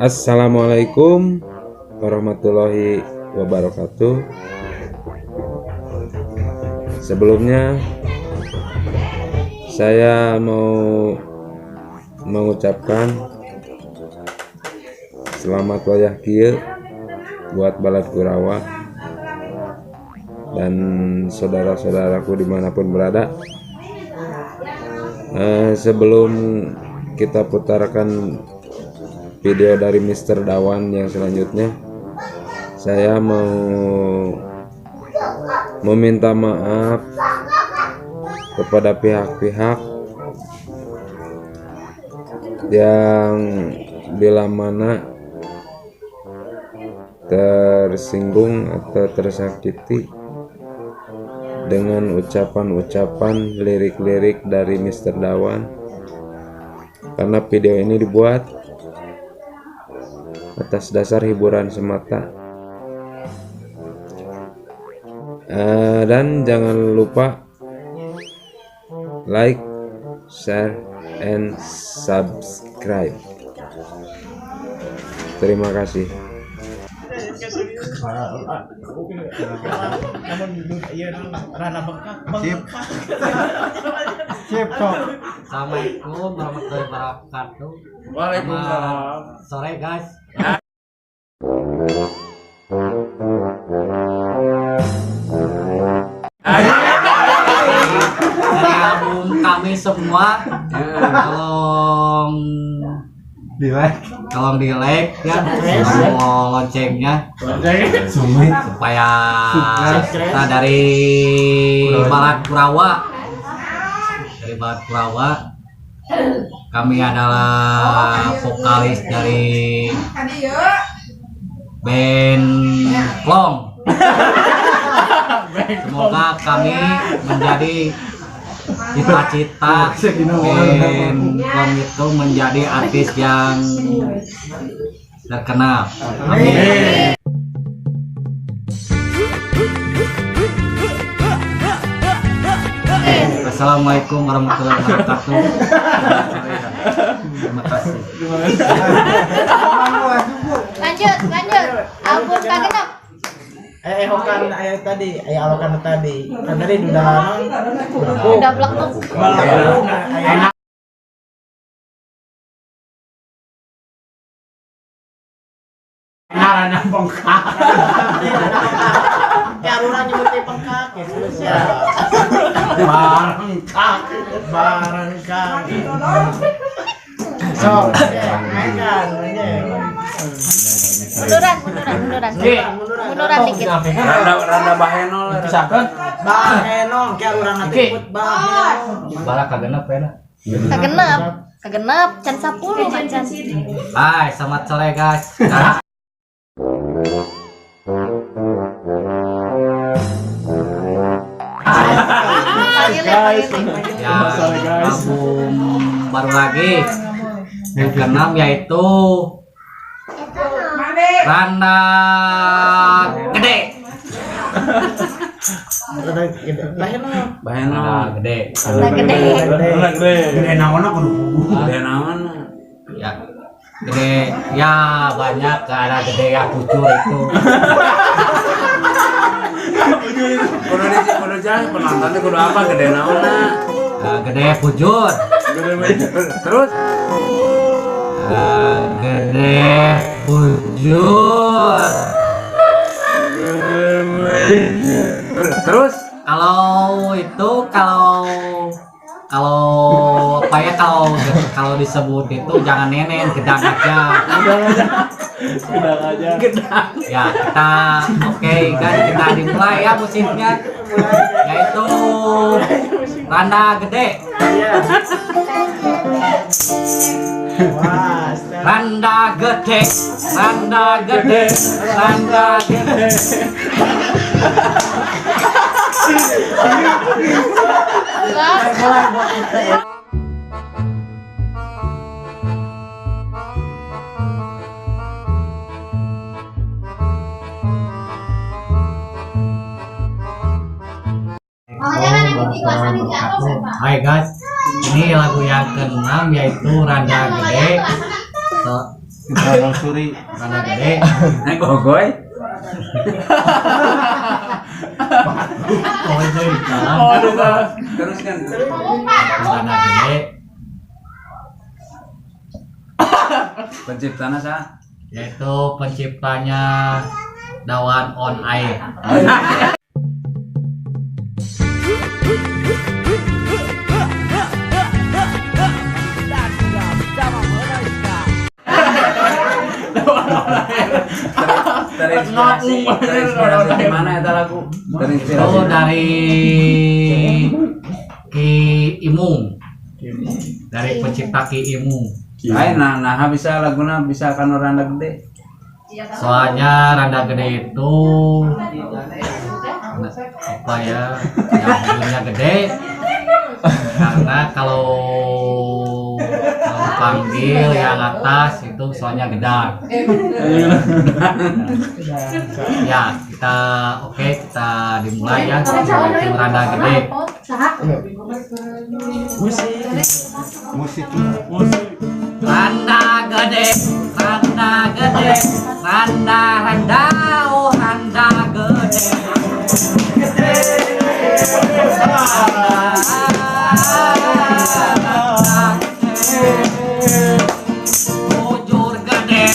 Assalamualaikum warahmatullahi wabarakatuh. Sebelumnya saya mau mengucapkan selamat wayah kieu buat Balad Kurawa dan saudara-saudaraku dimanapun berada. Sebelum kita putarkan video dari Mr. Dawan yang selanjutnya, saya mau meminta maaf kepada pihak-pihak yang bila mana tersinggung atau tersakiti dengan ucapan-ucapan lirik-lirik dari Mr. Dawan, karena video ini dibuat atas dasar hiburan semata. Dan jangan lupa like, share, and subscribe. Terima kasih. Assalamualaikum warahmatullahi wabarakatuh. Waalaikumsalam. Sore guys. Dari album kami semua, tolong di like ya, tombol loncengnya supaya kita dari Balad Kurawa, kami adalah vokalis dari band Klong. Semoga kami menjadi cita-cita band Klong itu menjadi artis yang terkenal. Amin. Assalamualaikum warahmatullahi wabarakatuh. Terima kasih. Lanjut. Album kagenep. Hokan aya tadi, aya alokan tadi. Kan tadi udah blekuk. Aya Ngarana bengkak. Ya urang nyebut bengkak gitu sia. Barengkak. So, makan. Munduran dikit. Randa bahenol. Pisakeun. Bahenol, ke urang ikut bahenol. Bala kagenep ya. Kagenep can 10 kan can. Hai, selamat sore guys. Ya, album baru lagi yang keenam yaitu Randa Gede. Randa Gede. Gede naonna kudu gede naonna. Ya. Gede ya banyak, ada gede ya bujur itu. Kudu kudu jalan penontonnya kudu apa gede naonna? Gede bujur. Terus gede bujur. Terus kalau itu kalau apa ya, kalau disebut itu jangan nenen, gedang aja. Gedang aja. Gedang. Ya, kita oke kan kita dimulai ya musiknya. Yaitu Randa Gede. Randa Gede, Randa Gede, Randa Gede. Hai guys, ini lagu yang keenam yaitu Randa Gede. Randang Suri. Randa Gede. Nah, gogoy. Oh, itu. Oh, terus kan. Randa Gede. Penciptanya sah? Yaitu penciptanya Dawan On Air. Terinspirasi, terinspirasi di mana itu lagu? Terinspirasi itu dari Ki Imung. Dari pencipta Ki Imung. Lain nah, nah bisa laguna bisa kan Randa Gede. Soalnya Randa Gede itu apa ya, yang bujurnya gede. Karena kalau panggil yang atas itu soalnya gedang. Ya, kita oke, kita dimulai ya. Itu Randa Gede. Musik. Randa Gede, Randa Gede, Randa Randa, oh Randa Gede. Bujur gede,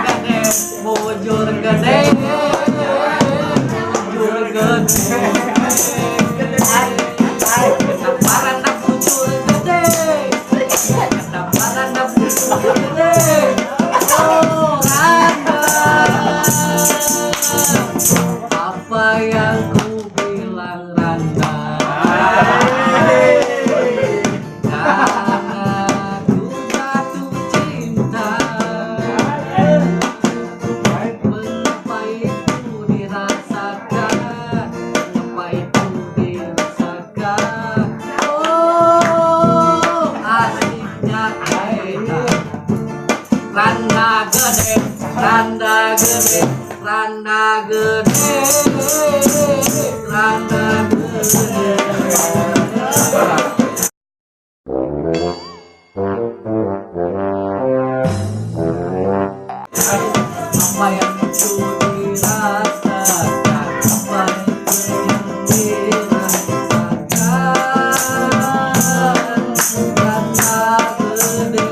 gede, bujur gede, bujur gede. Randa bujur gede, Randa bujur gede. Oh Randa, apa yang ku bilang Randa? Karena ku jatuh cinta. Mengapa itu dirasakan? Mengapa itu dirasakan? Oh, asiknya kita. Randa Gede, Randa Gede, Randa Gede, Randa Gede. Apa yang itu dirasakan? Apa yang dirasakan? Randa Gede.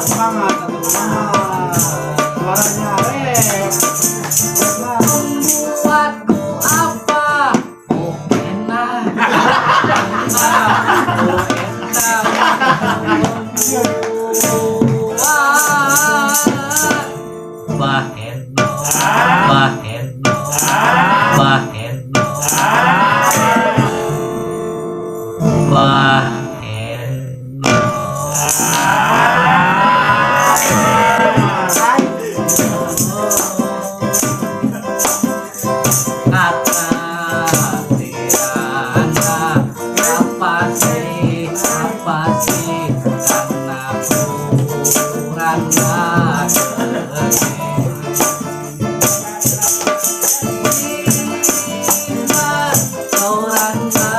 Semangat, semangat, semangat. Suaranya rep. Membuatku apa? Oh enak, oh enak, membuat bah eno, bah eno, bah eno, bah eno. Kata Tirana, apa sih, karena Randa Gede. Cinta, oh Randa.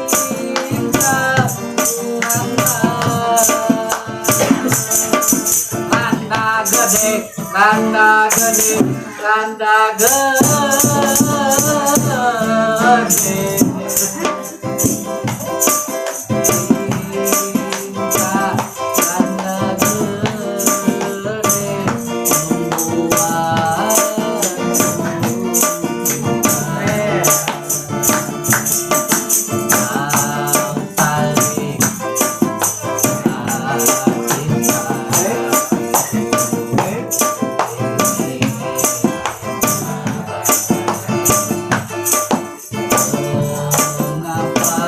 Cinta, Randa. Randa Gede, Randa Gede, Randa Gede. Cinta, Randa Gede, membuat kau saling cinta. Mengapa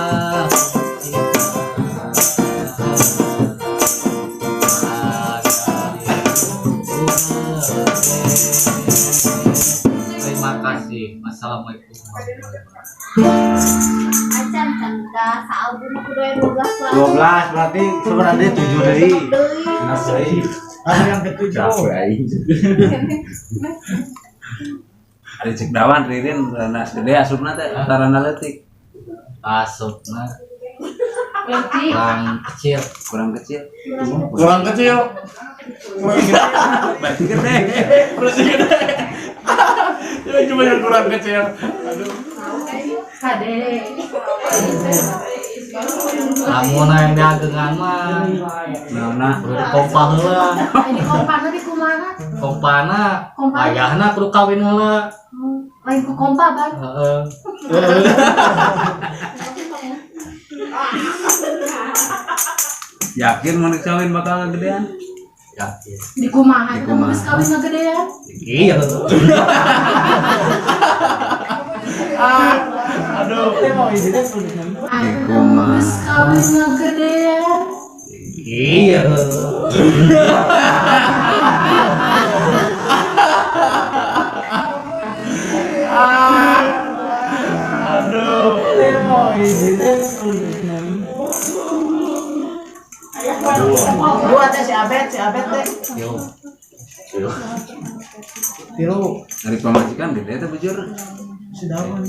Terima kasih. Wassalamualaikum warahmatullahi wabarakatuh. Acan. Da sa-album kudu aya 12 lagu. 12 berarti sebenarnya 7 deui. Deui. Genep deui. Anu yang ketujuh. Ari cek Dawan Ririn randa gede asupna teh randa leutik. Asupna kurang kecil. Kurang kecil. Kurang kecil. Berarti gede. Berarti gede. Ya cuma yang kurang kecil. Aduh. Kade. Lamun yang diagengan mah Naonna? kudu dikompa heula. Ini kompana di kumaha? Kompana, Kompa. ayahna kudu kawin heula. Lain ku kompa, Bang. Heeh. Yakin mun kawin bakal gedean? Yakin. Di kumaha Di itu mun kumaha. geus kawin ngagedean? Iya. Aduh. Atuh geus kawin ngagedean. Iya. Dua teh si Abed teh. Yo. Tilu. Dari pamajikan gede teh bujur. Si Dawan.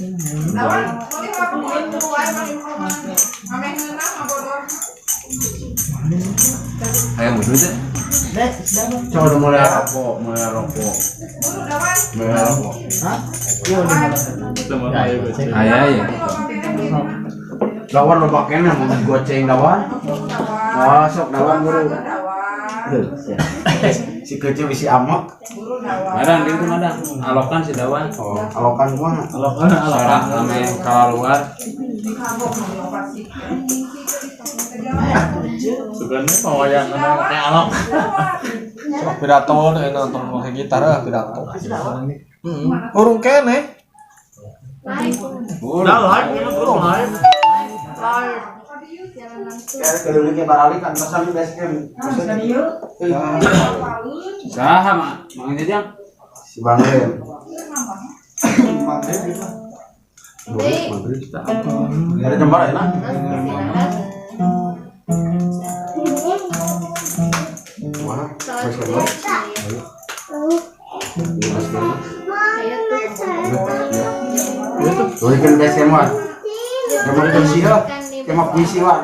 Hayang wudu teh. Deh, si Dawan. Coba udah mulai rokok, mulai rokok. Mulai rokok. Hah? Iya udah. Aya ya. Lawan loba keneh mau goceng lawan. Wah, sok lawan buru. Si kecil bisi amok. Madang gitu madang. Alokan si Dawan. Oh, alokan kumaha? Alokan Sorak ame keluar. Sebenarnya pawayangan Teh alok. Sok pidato teh nonton pakai gitar ah pidato. Heeh. Urung keneh. Buru. Nah, live urung live. Kayak keliling baralik kan pesan base camp. Saha mah? Mang Jajang. Si Bang Ren. Deui. Dari Jember ya, nah? Wah, base camp. Berikan base camp wan. Emang puisi lah. Emang puisi wan.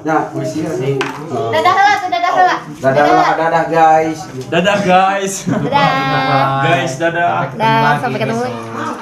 Nah, puisi lah. Dadah heula tuh, dadah heula. Dadah lah, dadah guys. Dadah guys. Dadah. Guys, dadah. Dadah, sampai ketemu. Besok.